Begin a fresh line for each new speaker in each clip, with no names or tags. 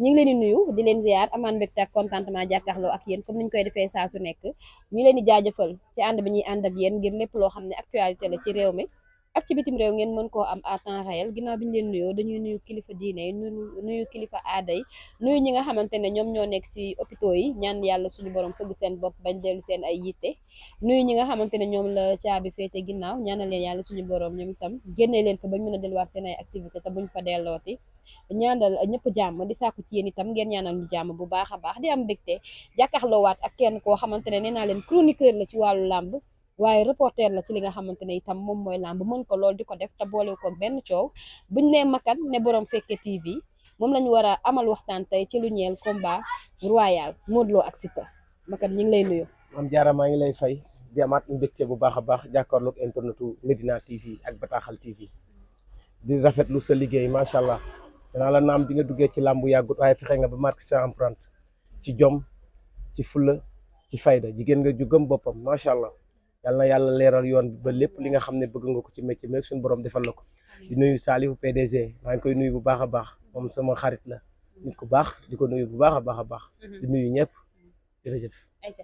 ñu ngi leen di nuyu di leen ziar amaan mbégte ak contentement jàkkaarloo ak yéen comme niñ koy defee saa su nekk ñu leen di jaajëfal ci ànd bi ñuy ànd ak yéen ngir lépp loo xam ne actualité la ci réew mi ak ci bitim réew ngeen mën koo am à temps réel ginnaaw bi ñu leen nuyoo dañuy nuyu kilifa diine yi nuyu kilifa aada yi nuyu ñi nga xamante ne ñoom ñoo nekk si hôpitaux yi ñaan yàlla suñu borom fëgg seen bopp bañ dellu seen ay yitte nuyu ñi nga xamante ne ñoom la caabi féete ginnaaw ñaanal leen yàlla suñu borom ñoom itam génnee leen fa bañ mën a delluwaat seen ay activité te buñ fa dellooti ñaanal ñëpp jàmm di sàkku ci yéen itam ngeen ñaanal ñu jàmm bu baax a baax di am mbégte jàkkaarloowaat ak kenn koo xamante ne nee naa leen chroniqueur la ci wàllu làmb waaye reporter la ci li nga xamante ne itam moom mooy làmb mën ko lool di ko def te boole ko benn coow buñ ne makan ne borom fekke TV moom lañu war a amal waxtaan tey ci lu ñeel combat royal Modou Lo ak Siteu makan ñu ngi lay nuyu.
am jaara maa ngi lay fay di amaat mbégte bu baax a baax jàkkaarloog internetu Medina TV ak Bataaxal TV di rafetlu sa liggéey macha allah danaa la naam di nga duggee ci làmbu yàggut waaye fexe nga ba marqué sa empreinte ci jom ci fulla ci fayda jigéen nga ju gëm boppam macha allah yal na yàlla leeral yoon bi ba lépp li nga xam ne bëgg nga ko ci métier meeg suñu borom defal la ko di nuyu Saliou PDG maa ngi koy nuyu bu baax a baax moom sama xarit la nit ku baax di ko nuyu bu baax a baax a baax di nuyu ñëpp jërëjëf.
ayca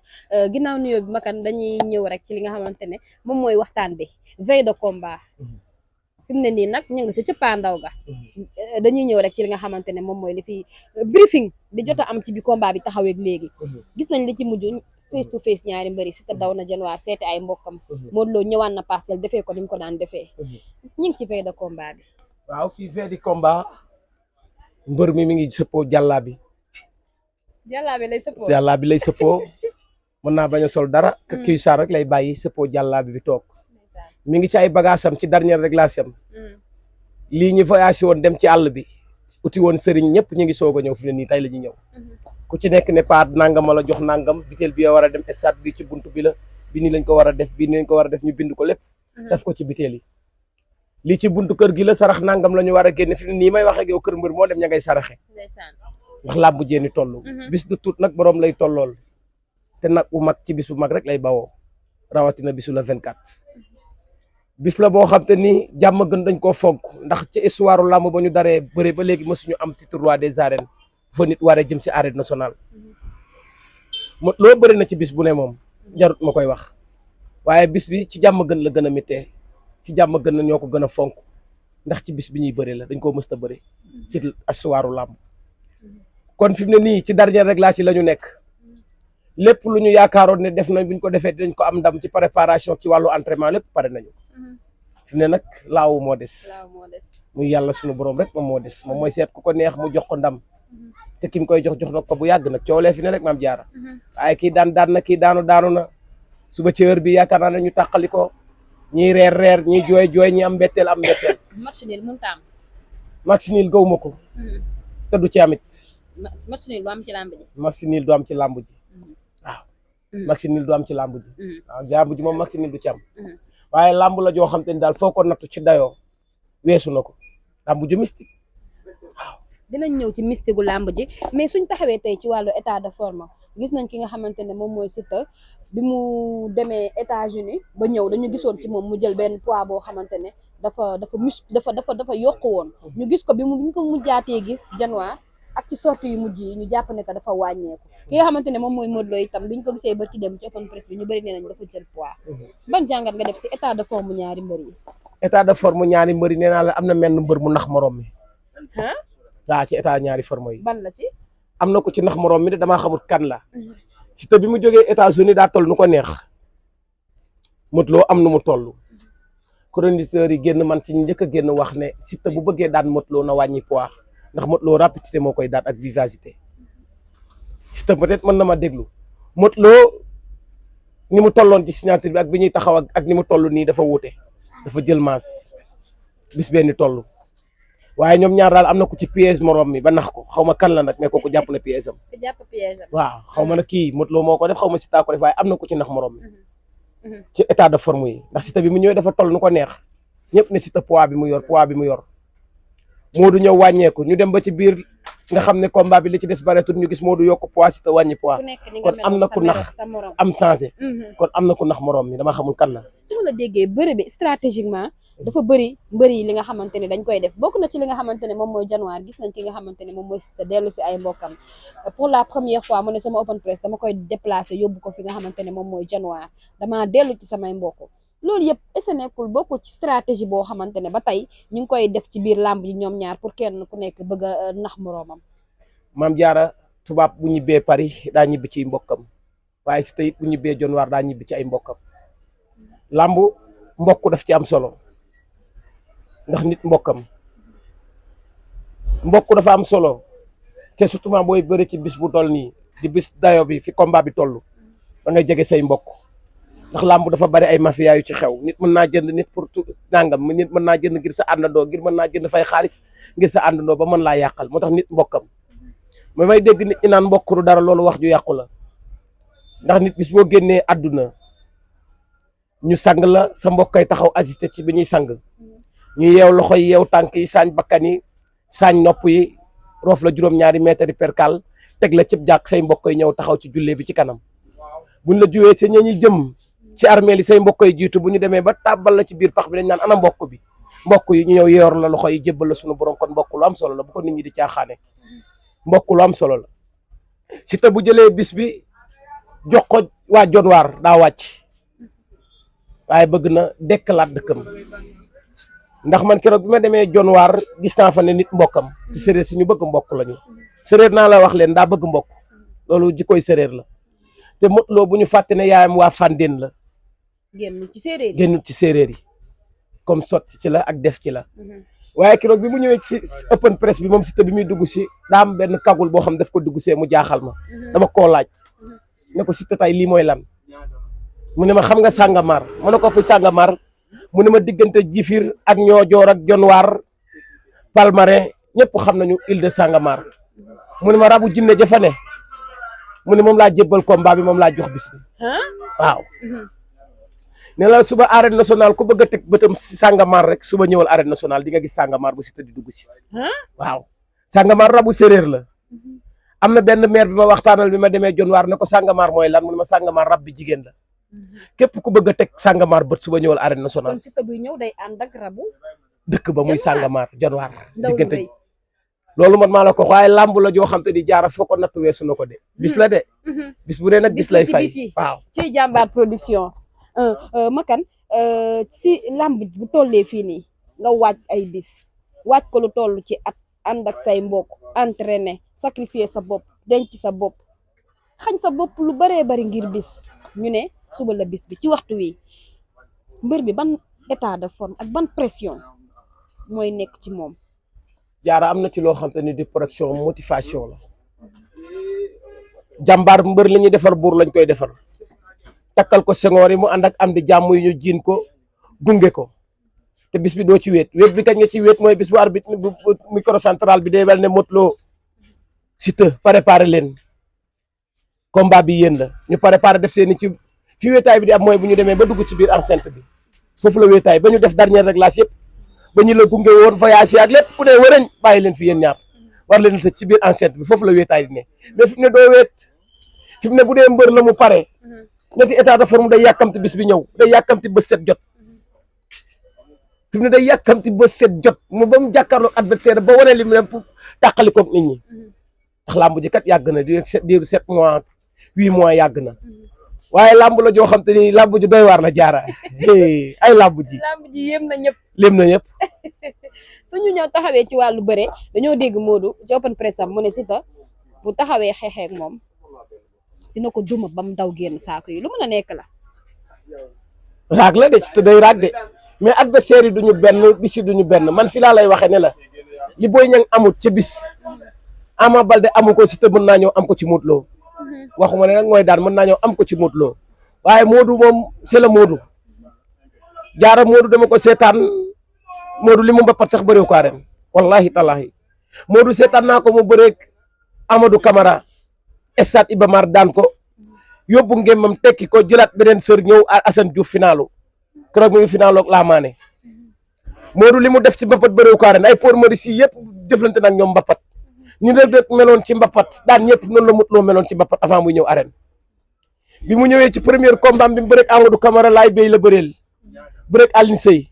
ginnaaw nuyoo bi makan dañuy ñëw rek ci li nga xamante ne moom mooy waxtaan bi veille de combat fi mu ne nii nag ñu ngi ci cëppaandaw ga dañuy ñëw rek ci li nga xamante ne moom mooy li fi briefing di jot a am ci bi combat bi taxawee léegi gis nañ li ci mujj face to face ñaari mbëri Siteu daw na Januar seeti ay mbokkam Modou Lo ñëwaan na Parcelles defee ko ni mu ko daan defee ñu ngi ci veille de combat bi.
waaw fii veille de combat mbër mi ngi sëppoo jàllaa bi lay sëppoo mën naa bañ a sol dara kii saar rek lay bàyyi sëppoo jàllaa bi toog mi ngi ci ay bagaasam ci dernière réglation lii ñu voyagé woon dem ci àll bi uti woon sëriñ ñëpp ñu ngi soog a ñëw fi ne nii tey la ñu ñëw ku ci nekk ne paat nangam la jox nangam biteel bi war a dem stade bi ci buntu bi la bi nii lañ ko war a def bii nii lañ ko war a def ñu bind ko lépp def ko ci biteel yi lii ci buntu kër gi la sarax nangam la ñu war a génne fi ne nii may wax ak yow kër mbër moo dem ña ngay saraxe ndax làmbu jéeni toll bis du tuut nag boroom lay tollool te nag bu mag ci bis bu mag rek lay bawoo rawatina bisu la 24 bis la boo xam te ni jàmm gën dañ koo fonk ndax ci histoire làmb ba ñu daree bëre ba léegi mësuñu am titre roi des arènes fa nit waree jëm si arène nationale loo bëri na ci bis bu ne moom jarut ma koy wax waaye bis bi ci jàmm gën la gën a mittee ci jàmm gën na ñoo ko gën a fonk ndax ci bis bi ñuy bëri la dañ koo mësta bëri ci histoire làmb kon fi mu ne nii ci dernière réglage yi la ñu nekk lépp lu ñu yaakaaroon ne def nañ buñ ko defee dañ ko am ndam ci préparation ci wàllu entraînement lépp pare nañu fi mu ne nag laawu moo des muy yàlla suñu borom rek moom moo des moom mooy seet ku ko neex mu jox ko ndam te ki mu koy jox na ko bu yàgg nag coolee fi ne rek maam jaara waaye kii daan na kii daanu na suba ci heure bi yaakaar naa ne ñu tàqali ko ñiy reer ñiy jooy ñi am mbetteel
match nul mënta am
match nul gaw ma ko te du ci amit
match nul du am ci làmb ji
match nul du am ci làmb ji waaw match nul du am ci làmb ji waaw làmb ji moom match nul du ci am waaye làmb la joo xam te ni daal foo ko nattu ci dayoo weesu na ko làmb ju mystique waaw
dinañ ñëw ci mystique gu làmb ji mais suñ taxawee tey ci wàllu état de forme gis nañ ki nga xamante ne moom mooy Siteu bi mu demee États-Unis ba ñëw dañu gisoon ci moom mu jël benn poids boo xamante ne dafa yokku woon ñu gis ko bi ñu ko mujjaatee gis Januar ak ci sortie yu mujj yi ñu jàpp ne que dafa wàññeeku ki nga xamante ne moom mooy Modou Lo itam biñ ko gisee barki dem ci open press bi ñu bëri nee nañ dafa jël poids ban jàngat nga def ci état de forme ñaari mbër yi nee naa la am na menn mbër mu nax morom mi waaw ci état ñaari forme yi ban la ci
am na ko ci nax morom mi de damaa xamul kan la Siteu bi mu jógee États-Unis daa toll nu ko neex Modou Lo am nu mu toll chroniqueur yi génn man ci njëkk a génn wax ne Siteu bu bëggee daan Modou Lo na wàññi poids ndax Modou Lo rapidité moo koy daan ak vivacité Siteu peut-être mën na ma déglu Modou Lo ni mu tolloon ci signature bi ak bi ñuy taxaw ak ni mu toll nii dafa wuute dafa jël maas bis benn toll waaye ñoom ñaar daal am na ku ci piège morom mi ba nax ko xaw ma kan la nag mais kooku jàpp na piège am waaw xaw ma nag kii Modou Lo moo ko def xaw ma Siteu ko def waaye am na ku ci nax morom mi ci état de forme yi ndax Siteu bi mu ñëwee dafa toll nu ko neex ñëpp ne Siteu poids bi mu yor Modou ñëw wàññeeku ñu dem ba ci biir nga xam ne combat bi li ci des bareetul ñu gis Modou yokk poids Siteu wàññi poids kon am na ku nax am changé kon am na ku nax morom mi dama xamul kan la
su ma la déggee bëre bi stratégiquement dafa bëri mbëri yi li nga xamante ne dañ koy def bokk na ci li nga xamante ne moom mooy Januar gis nañ ki nga xamante ne moom mooy Siteu dellu si ay mbokkam pour la première fois mu ne sama open press dama koy déplacer yóbbu ko fi nga xamante ne moom mooy Januar damaa dellu ci samay mbokk loolu yëpp est-ce que nekkul bokkul ci stratégie boo xamante ne ba tey ñu ngi koy def ci biir làmb yi ñoom ñaar pour kenn ku nekk bëgg a nax moroomam.
Maam Jaara tubaab bu ñibbee Paris daa ñibbi ci mbokkam waaye Siteu it bu ñibbee Januar daa ñibbi ci ay mbokkam làmb mbokk daf ci am solo ndax nit mbokkam mbokk dafa am solo te surtout booy bëri ci bis bu toll nii di bis dayo bi fi combat bi toll da ngay jege say mbokk ndax làmb dafa bari ay mafia yu ci xew nit mën naa jënd nit pour nangam nit mën naa jënd ngir sa àndandoo ngir mën naa jënd fay xaalis ngir sa àndandoo ba mën laa yàqal moo tax nit mbokkam mais may dégg nit ñi naan mbokk du dara loolu wax ju yàqu la ndax nit bis boo génnee àdduna ñu sang la sa mbokkay taxaw assisté ci bi ñuy sang ñu yeew loxo yi yeew tànk yi saañ bakkan yi saañ nopp yi roof la juróom-ñaari mètre perkal teg la cib jàkk say mbokk yi ñëw taxaw ci jullee bi ci kanam buñ la juwee ci ña ñuy jëm ci armée li say mbokk yi jiitu bu ñu demee ba tàbbal la ci biir pax bi dañ naan ana mbokk bi mbokk yi ñu ñëw yeewar la loxo yi jébbal la sunu borom kon mbokk lu am solo la bu ko nit ñi di caaxaane mbokk lu am solo la Siteu bu jëlee bis bi jox ko waa Januar daa wàcc waaye bëgg na dekkalaat dëkkam ndax man keroog bi ma demee Januar gis naa fa ne nit mbokkam ci séréer si ñu bëgg mbokk lañu séréer naa la wax leen daa bëgg mbokk loolu jikkoy séréer la te Modou Lo bu ñu fàtte ne yaayam waa Fandène la
génnul ci séeréer yi
génnul ci séeréer yi comme sotti ci la ak def ci la waaye keroog bi mu ñëwee ci open press bi moom Siteu bi muy dugg si daa am benn kagul boo xam daf ko dugg see mu jaaxal ma dama koo laaj ne ko Siteu tay lii mooy lan mu ne ma xam nga Sàngamar mu ne ko fi Sàngamar mu ne ma diggante Jifir ak Ñoojoor ak Januar Palmarin ñëpp xam nañu île de Sàngamar mu ne ma rabu jinne jafa ne mu ne moom laa jébbal combat bi moom laa jox bis bi waaw ne la suba arène nationale ku bëgg a teg bëtam si Sàngamar rek suba ñëwal arène nationale di nga gis Sàngamar bu Siteu di dugg si waaw Sàngamar rabu séréer la am na benn maire bi ma waxtaanal bi ma demee Januar ne ko Sàngamar mooy lan mu ne ma Sàngamar rab bi jigéen la képp ku bëgg a teg Sàngamar bët suba ñëwal arène nationale
kon Siteu buy ñëw day ànd ak rabu
dëkk ba muy Sàngamar Januar
ndaw
diggante loolu man maa la ko waaye làmb la joo xam te di jaara foo ko natt weesu na ko de bis la de bis bu dee nag bis lay fay waaw
ci jàmbaar production Makan si làmb bu tollee fii nii nga waaj ay bis waaj ko lu toll ci at ànd ak say mbokk entraîner sacrifier sa bopp denc sa bopp xañ sa bopp lu baree bari ngir bis ñu ne suba la bis bi ci waxtu wi mbër bi ban état de forme ak ban pression mooy nekk ci moom
jaara am na ci loo xam te ni di pression motivation la jàmbaar mbër la ñuy defar buur lañ koy defar takkal ko sengoor yi mu ànd ak am di jàmm yi ñu jiin ko gunge ko te bis bi doo ci wéet bi kañ nga ci wéet mooy bis bu arbitre bu microcentral bi day wel ne Modou Lo Siteu préparé leen combat bi yéen la ñu préparé def seeni ci fi wéetaay bi di am mooy bu ñu demee ba dugg ci biir enceinte bi foofu la wéetaay ba ñu def dernière réglage yëpp ba ñu la gunge woon voyage yi ak lépp ku ne wërëñ bàyyi leen fi yéen ñaar war leen tëj ci biir enceinte bi foofu la wéetaay di ne mais fi mu ne doo wéet fi mu ne bu dee mbër la mu pare nekk état de forme day yàkkamti bis bi ñëw day yàkkamti bës set jot fi mu ne day yàkkamti bës set jot mu ba mu jàkkaarloog adversaire ba wane li mu ne pour tàqali koog nit ñi ndax làmb ji kat yàgg na diiru 7 mois 8 mois yàgg na waaye làmb la joo xam te ni làmb ji doy waar la jaara ay làmb ji
yéem na ñëpp
léem na ñëpp
suñu ñëw taxawee ci wàllu bëre dañoo dégg Modou ci open press am mu ne Siteu bu taxawee xeexeek moom dina ko duma ba mu daw génn saako yi lu mën a nekk la
raag la de Siteu day raag de mais adversaire yi duñu benn bis yi duñu benn man fi laa lay waxee ne la li Boy Niang amut ca bis Ama Baldé amu ko Siteu mën naa ñëw am ko ci Modou Lo waxuma ne nag mooy daan mën naa ñëw am ko ci Modou Lo waaye Modou moom c'est le Modou jaara Modou dama ko seetaan Modou li mu mbapat sax bëree ko aren wallahi talahi Modou seetaan naa ko mu bëreeg Amadou Camara Stade Iba Mar daan ko yóbbu ngémmam tekki ko jëlaat beneen sër ñëw Assane Diouf finalu keroog mu ngi finalu ak Laamaane Modou li mu def ci mbapat bëree ko aren ay pour Maurice yi yëpp jëflante nag ñoom mbapat ñu rek meloon ci mbapat daan ñëpp noonu la Modou Lo meloon ci mbapat avant muy ñëw arène bi mu ñëwee ci premier combat bi mu bëreeg Amadou Camara laay béy la bëreel bëreeg Aline Seye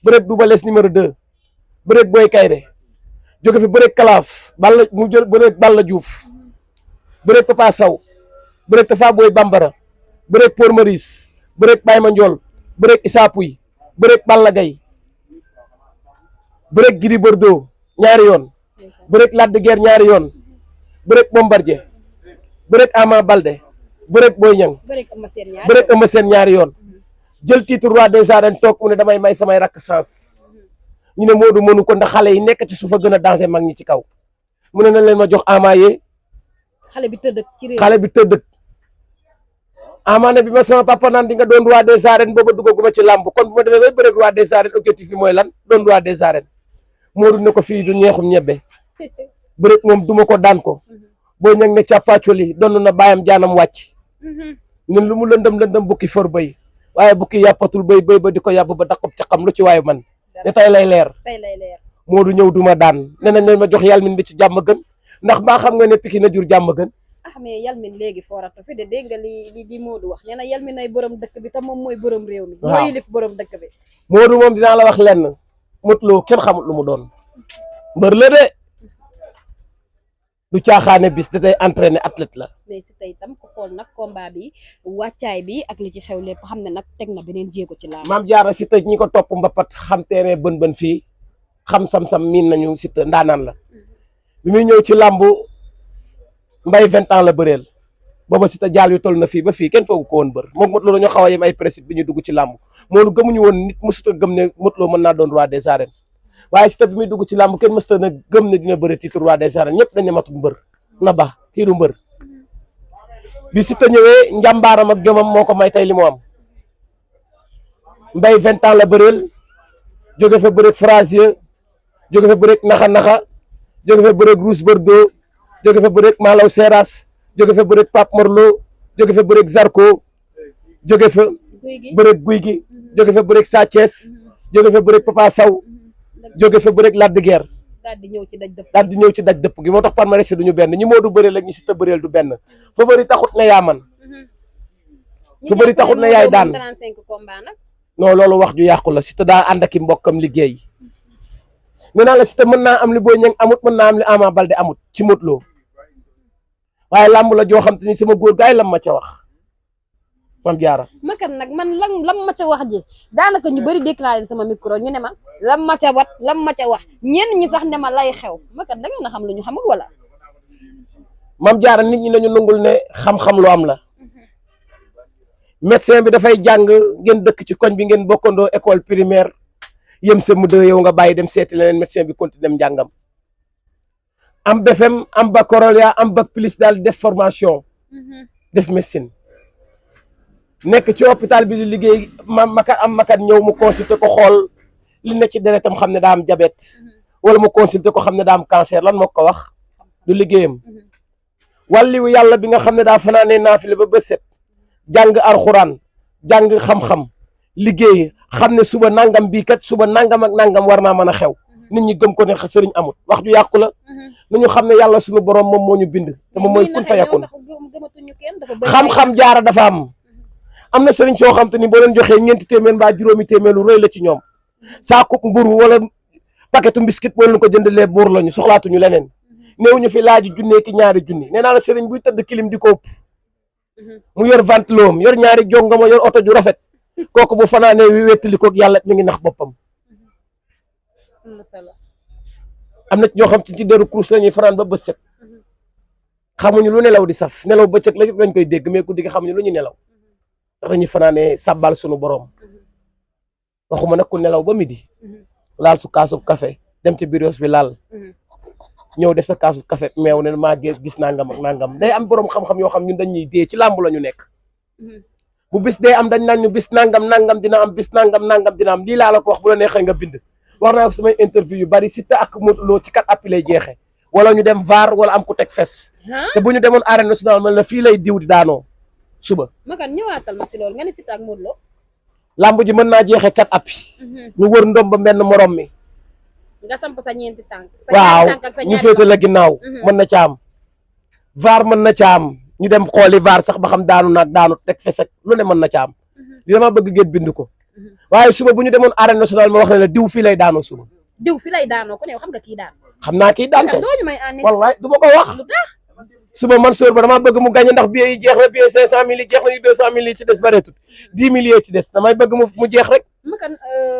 bëreeg Double Less numéro 2 bëreeg Boy Kayre jóge fi bëreeg Kalaaf Balla mu jël bëreeg Balla Diouf bëreeg Papa Sow bëreeg Tafa Boy Bambara bëreeg Por Maurice bëreeg Baye Mandiol bëreeg Issa Pouye bëreeg Balla Gaye bëreeg Gris Bordeaux ñaari yoon bëreeg Lac de Guiers ñaari yoon bëreeg Bombardier bëreeg Ama Baldé bëreeg Boy Niang bëreeg Eumeu Sène ñaari yoon jël titre roi des arènes toog mu ne damay may samay rakk sens ñu ne Modou mënu ko ndax xale yi nekk ci suuf a gën a dansé mag ñi ci kaw mu ne nañ leen ma jox Ama yee
xale bi tëdd ci réew
xale bi tëdd Ama ne bi ma sama papa naan di nga doon roi des arènes booba duggaguma ci làmb kon bu ma demee bay bëreeg roi des arènes objectif bi mooy lan doon roi des arènes Modou ne ko fii du ñeexum ñebbe bëreeg moom duma ko daan ko Boy Niang ne càppaacoli donn na bàyyam jaanam wàcc ñun lu mu lëndëm bukki for bay waaye bukki yàppatul bay ba di ko yàpp ba daqob ca xam lu ci waaye man ne tey lay leer Modou ñëw duma daan ne nañ leen ma jox yàlla min bi ci jàmm gën ndax baa xam nga ne Pikine na jur jàmm gën
mais Yalmin léegi fooratu fi de dégg nga li Modou wax nee na Yalmin ay borom dëkk bi te moom mooy borom réew mi mooy yilif borom dëkk bi
Modou moom dinaa la wax lenn Modou Lo kenn xamut lu mu doon mbër la de du caaxaane bis da tey entraîné athlète la
mais si tey tam ko xool nag combat bi wàccaay bi ak li ci xew lépp xam ne nag teg na beneen jéego ci laa
Maam Jaara si tey ñi ko topp mbapat xam teene bën fii xam sam-sam miin nañu si te ndaanaan la bi muy ñëw ci làmb mbay 20 ans la bëreel booba si te jaal yu toll na fii ba fii kenn foogu ko woon bër moom Modou Lo dañoo xaw a yem ay principe bi ñu dugg ci làmb moolu gëmuñu woon nit mësut a gëm ne Modou Lo mën naa doon roi des arènes waaye si te bi muy dugg ci làmb kenn mësut a gëm ne dina bëri titre roi des arènes ñëpp dañ ne matul mbër na ba kii du mbër bi si te ñëwee njàmbaaram ak jomam moo ko may tey li mu am mbay 20 ans la bëreel jóge fa bëreeg Frazier jóge fa bëreeg naxa jóge fa bëreeg Rousse Bordeaux jóge fa bëreeg Malaw Seras jóge fa bëreeg Pape Morlo jóge fa bëreeg Zarko jóge fa bëreeg Guy gi jóge fa bëreeg Sa Thiès jóge fa bëreeg Papa Sow jóge fa bëreeg Lac de Guiers daal di ñëw ci daj dëpp gi moo tax palmarès duñu benn ñi Modou bëreel ak ñi si ta bëreel du benn fa bëri taxut ne yaa man fa bëri taxut ne yaay daan non loolu wax ju yàqu la si ta daa ànd ak i mbokkam liggéey nee naa la si ta mën naa am li Boy Niang amut mën naa am li Ama Baldé amut ci Modou Lo waaye làmb la joo xam te ni sama góor gaay lam ma ca wax Mame Diarra
makan nag man lam ma ca wax ji daanaka ñu bëri déclaré sama micro ñu ne ma lam ma ca wax ñenn ñi sax ne ma lay xew makan da ngeen a xam lu ñu xamul wala
Mame Diarra nit ñi nañu nangul ne xam-xam lu am la médecin bi dafay jàng ngeen dëkk ci koñ bi ngeen bokkandoo école primaire yëm sa mu dë yow nga bàyyi dem seeti leneen médecin bi continue dem njàngam am BFM am baccalauréat am bac plus daal def formation def médecine nekk ci hôpital bi di liggéey makat ñëw mu consulter ko xool li ne ci deretam xam ne daa am diabète wala mu consulter ko xam ne daa am cancer lan moo ko wax du liggéeyam wàlliwu yàlla bi nga xam ne daa fanaanee naafile ba bët set jàng alxuraan jàng xam-xam liggéey xam ne suba nangam bii kat suba nangam ak nangam war naa mën a xew nit ñi gëm ko ne sëriñ amut wax ju yàqu la nañu xam ne yàlla suñu borom moom moo ñu bind te moom mooy kun fa yakun xam-xam jaara dafa am na sëriñ soo xam te ni boo leen joxee ñeenti téeméer mbaa juróomi téeméer lu rëy la ci ñoom saakub mburu wala paquetu biscuit boo leen ko jëndalee buur lañu soxlaatuñu leneen néew ñu fi laaji junnee ki ñaari junni nee naa la sëriñ buy tëdd kilim di ko ëpp mu yor ventloom yor ñaari jongama yor oto ju rafet kooku bu fanaanee wi wettali koog yàlla mi ngi nax boppam am na ñoo xam ci deru kurus la ñuy fanaan ba bës set xamuñu lu nelaw di saf nelaw bëccëg lañ koy dégg mais guddi gi xamuñu lu ñu nelaw ndax dañuy fanaanee sàbbal sunu borom waxuma nag ku nelaw ba midi laal su kaasub café dem ci biros bi laal ñëw def sa kaasub café meew ne maa gis nangam ak nangam day am borom xam-xam yoo xam ñun dañuy dee ci làmb la ñu nekk bu bis dee am dañ naan ñu bis nangam dina am bis nangam dina am lii laa la ko wax bu la neexee nga bind wax naa ko samay interview yu bari Siteu ak Modou Lo ci 4 appuis lay jeexee wala ñu dem VAR wala am ku teg fes te bu ñu demoon arène nationale man la fii lay diw di daanoo suba.
makan ñëwaatal ma si loolu nga ne Siteu ak Modou Lo
lamb ji mën naa jeexee 4 appuis ñu wër ndom ba menn morom mi
nga samp sa ñeenti tànk
waaw ñu féete la ginnaaw mën na ca am VAR mën na ca am ñu dem xooli VAR sax ba xam daanu naag daanu teg fes ak lu ne mën na ca am li dama bëgg ngeen bind ko waaye suba bu ñu demoon arène nationale ma wax ne la diw fii lay daanoo suba.
diw fi lay daanoo ko ne xam nga kii daan.
xam naa kii daan kay
doo ñu may ànd.
wallaay du ma ko wax.
lu tax
suba Mansour ba damaa bëgg mu gagné ndax billet yi jeex na billet 500000 yi jeex na yu 200000 yi ci des bareetut 10 000 yi ci des damay bëgg mu jeex rek.
makan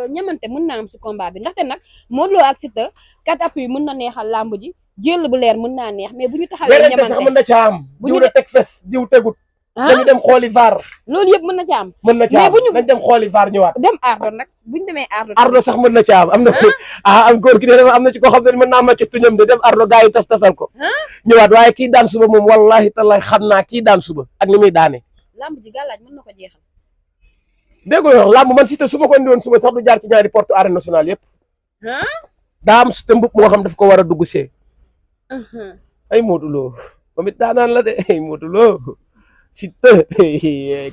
ñamante mën naa am si combat bi ndaxte nag Modou Lo ak Siteu 4 appuis mën na neexal làmb ji jël bu leer mën naa neex mais bu ñu taxawee ñamante
sax mën na caa am.
bu ñu
diw de teg fes diw tegut. dañu dem xooli VAR.
loolu yëpp mën na ca am.
mën na caa am dañ dem xooli VAR ñëwaat.
dem ardo nag bu ñu demee ardo.
ardo sax mën na caa am na am góor gi de am na ci koo xam ne mën naa ma ci tuñam de dem ardo gars yi tasal ko. ñëwaat waaye kii daan suba moom wallahi tallahi xam naa kii daan suba ak ni muy daane.
lamb ji gàllaaj mën na ko jeexal.
dégg nga wax lamb man Siteu su ma ko indi woon suba sax du jaar ci ñaari porte arène nationale yëpp. daa am Siteu mbub moo xam daf ko war a dugg see. ay Modou Lo moom it daanaan la de ay Modou Lo Siteu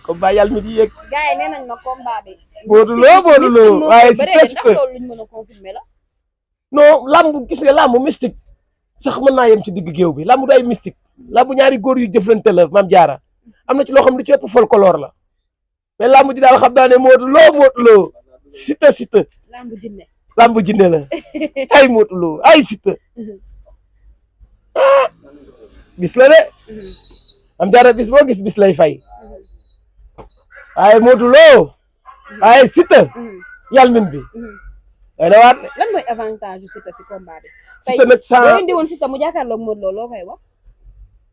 combat yàlla mi di yëg.
gars yi nee nañ ma combat bi.
Modou Lo waaye Siteu
ndax loolu luñ mën a confirmer la.
non lamb gis nga lamb mystique sax mën naa yem ci digg géew bi lamb du ay mystique lamb ñaari góor yu jëflante la Mame Diarra am na ci loo xam lu ci ëpp folklore la mais lamb ji daal xam naa ne Modou Lo Siteu. lamb jinne la ay Modou Lo ay Siteu bis la de. Mame Diarra bis boo gis bis lay fay waaye Modou Lo waaye Siteu yàlla min bi day na waat
lan mooy avantage yu Siteu si combat bi.
Siteu nag
boo indi woon Siteu mu jàkkaarloog Modou Lo loo koy wax.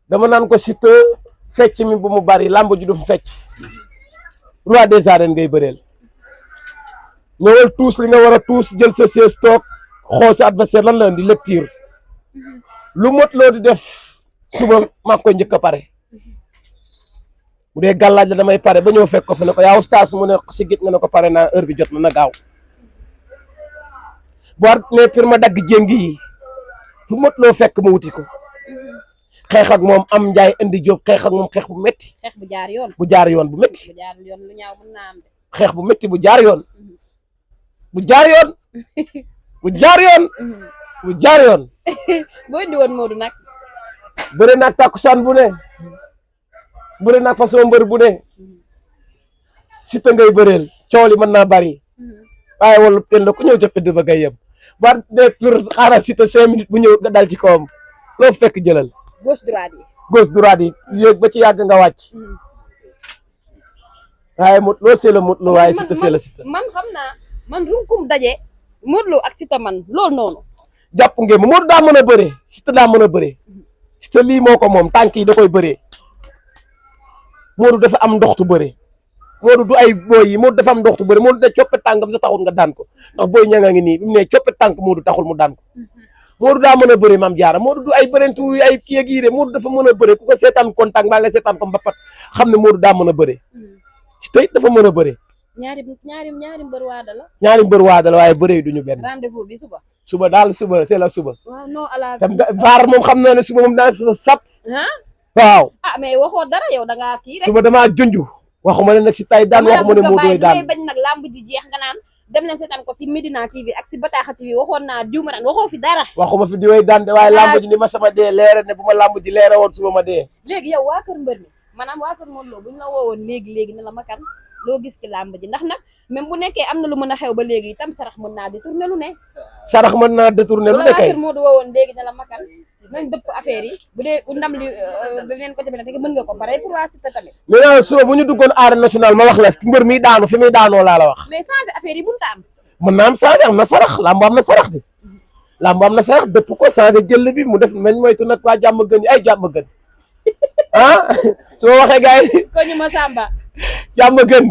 dama naan ko Siteu fecc mi bu mu bari lamb ji du fecc roi des arènes ngay bëreel ñëwal tuus li nga war a tuus jël sa siège toog xool sa adversaire lan la indi lecture lu Modou Lo di def suba maa koy njëkk a pare bu dee gàllaaj la damay pare ba ñëw fekk ko fi ne ko yaa oustaz mu ne si git nga ne ko pare naa heure bi jot na gaaw bu war ne pour ma dagg jéngi yi fu Modou Lo fekk ma wuti ko xeex ak moom am njaay indi jóob xeex ak moom xeex bu métti.
xeex bu jaar yoon.
bu jaar yoon bu métti.
bu jaar yoon lu ñaaw mën naa am de.
xeex bu métti bu jaar yoon. bu jaar yoon. bu jaar yoon. bu jaar yoon.
boo indi woon Modou nag.
bëre naag takkusaan bu ne. bëre naag façon mbër bu ne. Siteu ngay bëreel coow li mën naa bari. waaye wala teen la ku ñëw ca pedd ba ngay yem. war de pour xaaral Siteu 5 minutes bu ñëw nga dal ci kawam loo fekk jëlal.
gauche droite yi.
gauche droite yi yéeg ba ci yàgg nga wàcc. waaye Modou Lo c'est le Modou Lo waaye Siteu c'est le Siteu.
man xam naa man runkum daje Modou Lo ak Siteu man loolu noonu.
jàpp ngeen ma Modou daa mën a bëree Siteu daa mën a bëree Siteu lii moo ko moom tànk yi da koy bëree Modou dafa am ndoxtu bëree Modou du ay booy yi Modou dafa am ndoxtu bëree Modou da coppe tànkam sa taxul nga daan ko ndax booy ña nga ngi nii bi mu ne coppe tànk Modou taxul mu daan ko. Modou daa mën a bëre Mame Diarra Modou du ay bërentu ay kii ak yii de Modou dafa mën a bëre ku ko seetaan contact mbaa nga seetaan ko mbapat xam ne Modou daa mën a bëre Siteu it dafa mën a bëre.
ñaari mbër waada la.
ñaari mbër waada la waaye bëre yi duñu benn.
rendez-vous bi suba.
suba daal suba c'est la suba.
waaw non ala.
tam VAR moom xam naa ne suba moom daa fa sap. waaw.
ah mais waxoo dara yow da ngaa kii rek.
suba damaa junj waxuma ne nag si tay daan waxuma ne Modou daan
bañ nag lamb ji jeex nga naan. dem leen seetaan ko si Medina TV ak si Bataaxa TV waxoon naa diw ma daan waxoo fi dara.
waxuma fi diwee daan de waaye lamb ji ni ma sama dee leere ne bu ma lamb ji leere woon suba ma dee.
léegi yow waa kër mbër mi maanaam waa kër Modou Lo bu ñu la woowoon léegi ne la makan loo gis ci lamb ji ndax nag même bu nekkee am na lu mën a xew ba léegi itam sarax mën naa détourner lu ne.
sarax mën naa détourner lu ne kay.
waa kër Modou woowoon léegi ne la makan nañ dëpp affaire yi bu dee ndam li beneen côté bi nag mën nga ko pare pour waa Siteu tamit.
mais nag suba bu ñu duggoon arène nationale ma wax la mbër mi daanu fi muy daanoo laa la wax.
mais changer affaire yi bu ta am.
mën naa am changé am na sarax lamb am na sarax de lamb am na sarax dëpp ko changé jël bi mu def mañ moytu nag waa jàmm gën yi ay jàmm gën ah su ma waxee gars yi.
ko ñu ma Samba.
jàmm gën.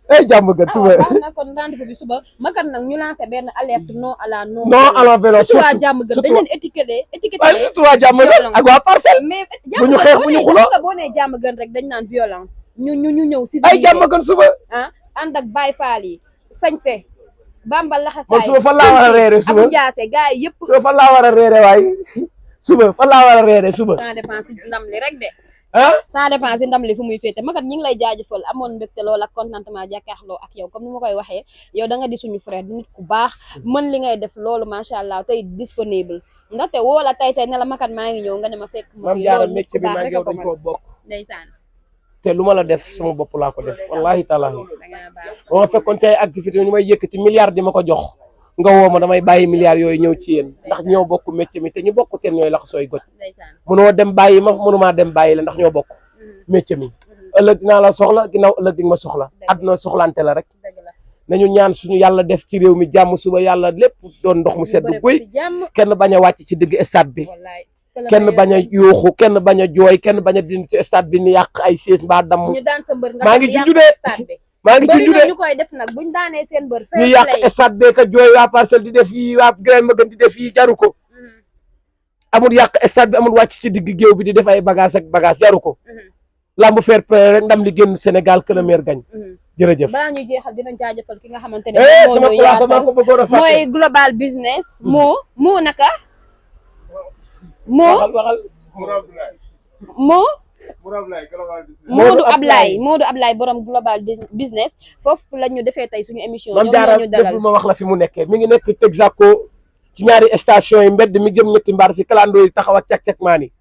ay jàmm gën suba.
waaw na kon rendez-vous bi suba makan nag ñu lancé benn alerte non à la non.
non à la vélo
surtout waa jàmm gën dañ leen étiqueté.
waaye surtout waa jàmm gën ak waa parcelle.
mais
bu ñu xeex bu ñu xuloo
boo nee jàmm gën rek dañ naan violence. ñu ñëw si.
ay jàmm gën suba.
ah ànd ak Baye Fall yi sañse Bamba laxasaay
man suba fan laa war a reere suba
Abou Diassé gars yi yëpp.
suba fan laa war a reere waaye suba fan laa war a reere suba.
sans dépense ndam li rek de.
ah
sans dépense ndam li fu muy féete makat ñi ngi lay jaajëfal amoon mbégte lool ak contentement jàkkaarloo ak yow comme ni ma koy waxee yow da nga di suñu frère di nit ku baax mën li ngay def loolu macha allah tey disponible ndaxte woo la tey ne la makat maa ngi ñëw nga ne ma fekk.
Mame Diarra métier bi maa ngi yow dañ koo bokk.
ndeysaan
te lu ma la def sama bopp laa ko def wallahi taala
da ngaa baax.
ba ma fekkoon ci ay activité ñu may yëkkati milliard di ma ko jox nga woo ma damay bàyyi milliards yooyu ñëw ci yéen ndax ñoo bokk métier mi te ñu bokk teen ñooy lax sooy goj
ndeysaan.
mënoo dem bàyyi ma mënumaa dem bàyyi la ndax ñoo bokk métier mi ëllëg dinaa la soxla ginnaaw ëllëg di nga ma soxla àdduna soxlante la rek
dëgg la.
nañu ñaan suñu yàlla def ci réew mi jàmm suba yàlla lépp doon ndox mu sedd
bëri
guy
ci jàmm.
kenn bañ a wàcc ci digg stade bi
wallaay.
kenn bañ a yuuxu kenn bañ a jooy kenn bañ a dindi ci stade bi ni yàq ay siis mbaa damm
ñu daan sa mbër nga
maa ngi
dem
ci
yàq
judee
stade bi.
maa ngi ci
bëri na
judee
ñu koy def nag buñ daanee seen mbër.
ñu yàq stade bee ka jooy waa Parcelles di def yi waa Grène ma gën di def yi jaru ko amul yàq stade bi amul wàcc ci digg géew bi di def ay bagage ak bagage jaru ko lamb fair play rek ndam li génn Sénégal que le meilleur gagne jërëjëf
balaa ñuy jeexal dinañ jaajëfal ki nga xamante ne moo
sama
ñu
place maa
yaatal
ko bëggoon a fàtte
mooy global business moo naka moo
waxal
moo
Modou
Modou Ablaye borom global business foofu la ñu defee tey suñu émission
Mame
ñoom
Diarra
ñoo ñu dalal
deful ma wax la fi mu nekkee mi ngi nekk Texaco ci ñaari station yi mbedd mi jëm ñetti mbaar fi kalandoo yi taxaw ak cak-cak maan yi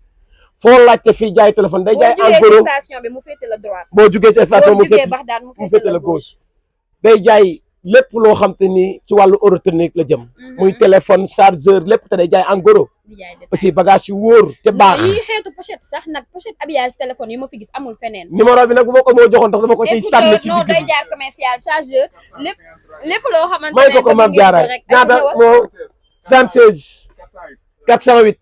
foo laajte fii jaay téléphone day jaay en gros
station bi mu féete la droite
boo jugee ci station
boo
mu
jugee
féete
Baxdaan
mu féete la gauche day jaay lépp loo xam te ni ci wàllu électronique la jëm muy téléphone chargeur lépp te day jaay en gros
di jaay détail.
aussi bagage yu wóor te baax
yi xeetu pochette sax nag pochette habillage téléphone yi ma fi gis amul feneen.
numéro bi nag bu ma ko moo joxoon tax dama ko ciy sànni ci
non
digg
day
bi
jaar commercial chargeur lépp loo xamante
may
ne
ko Mame Diarra
rek
ñaata moo 76 408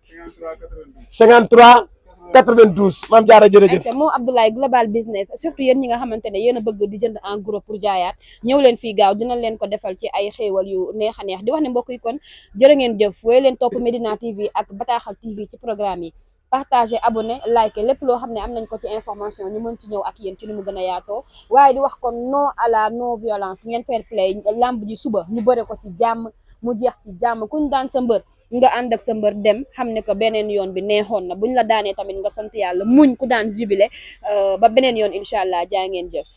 53 92 Mame Diarra jërëjëf
moo Abdoulaye global business surtout yéen ñi nga xamante ne yéen a bëgg di jënd en gros pour jaayaat ñëw leen fii gaaw dinañ leen ko defal ci ay xéewal yu neex a neex di wax ne mbokk yi kon jërë ngeen jëf wooy leen topp Medina TV ak Bataaxal TV ci programme yi partager abonné like lépp loo xam ne am nañ ko ci information ñu mën ci ñëw ak yéen ci ni mu gën a yaatoo waaye di wax kon non à la non violence ngeen fair play lamb ji suba ñu bëre ko ci jàmm mu jeex ci jàmm kuñ daan sa mbër nga ànd ak sa mbër dem xam ne que beneen yoon bi neexoon na buñ la daanee tamit nga sant yàlla muñ ku daan jubilé ba beneen yoon incha allah jaa ngeen jëf